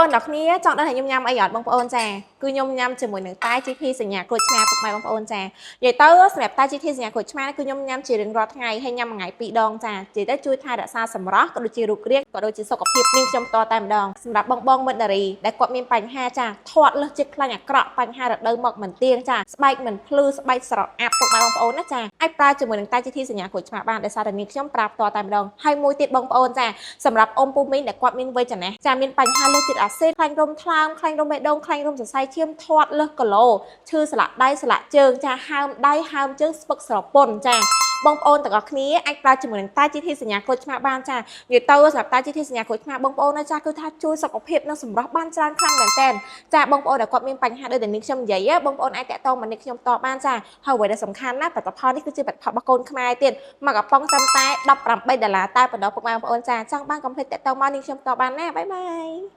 ប្អូនទាំងគ្នាចង់ដឹងថាខ្ញុំញ៉ាំអីអត់បងប្អូនចាគឺខ្ញុំញ៉ាំជាមួយនឹងតែ GT សញ្ញាក្រូចឆ្មាពុកម៉ែបងប្អូនចានិយាយទៅសម្រាប់តែ GT សញ្ញាក្រូចឆ្មាគឺខ្ញុំញ៉ាំជារៀងរាល់ថ្ងៃហើយញ៉ាំមួយថ្ងៃពីរដងចានិយាយទៅជួយថែរក្សាសម្រស់ក៏ដូចជារូបរាងក៏ដូចជាសុខភាពនាងខ្ញុំផ្ទាល់តែម្ដងសម្រាប់បងបងមិត្តនារីដែលគាត់មានបញ្ហាចាធាត់លើសជាតិខ្លាញ់អាក្រក់បញ្ហារដូវមកមិនទៀងចាស្បែកមិនភ្លឺស្បែកស្រអាប់ពុកម៉ែបងប្អូនណាចាអាចប្រើជាមួយនឹងតែ GT សញ្ញាក្រូចឆ្មាបានដោយសារតែនាងខ្ញុំប្រើផ្ទាល់តែម្ដងហើយមួយទៀតបងប្អូនចា សម្រាប់អ៊ំពូមីងដែលគាត់មានវ័យចំណាស់ចាមានបញ្ហាលើសជាតិអាស៊ីតខ្លាញ់រំថ្លើមខ្លាញ់រំបេះដូងខ្លាញ់រំសរសៃឈាមធាត់លើសគីឡូឈឺសន្លាក់ដៃសន្លាក់ជើងចាហើមដៃហើមជើងស្ពឹកស្រពន់ចាបងប្អូនទាំងអស់គ្នាអាចប្រើជាមួយនឹងតា GT សញ្ញាក្រូចឆ្មាបានចានិយាយទៅសម្រាប់តា GT សញ្ញាក្រូចឆ្មាបងប្អូនណាចាគឺថាជួយសុខភាពនិងសម្រស់បានច្រើនខ្លាំងមែនទែនចាបងប្អូនដែលគាត់មានបញ្ហាដូចតែនេះខ្ញុំនិយាយបងប្អូនអាចតាក់ទងមកនេះខ្ញុំតបានចាហើយអ្វីដែលសំខាន់ណាផលិតផលនេះគឺជាផលិតផលរបស់កូនខ្មែរទៀត មកកំប៉ុងត្រឹមតែ18ដុល្លារតែប៉ុណ្ណោះពុកម៉ែបងប្អូនចាចង់បានកុំភ្លេចតាក់ទងមកនេះខ្ញុំតបានណាbye bye.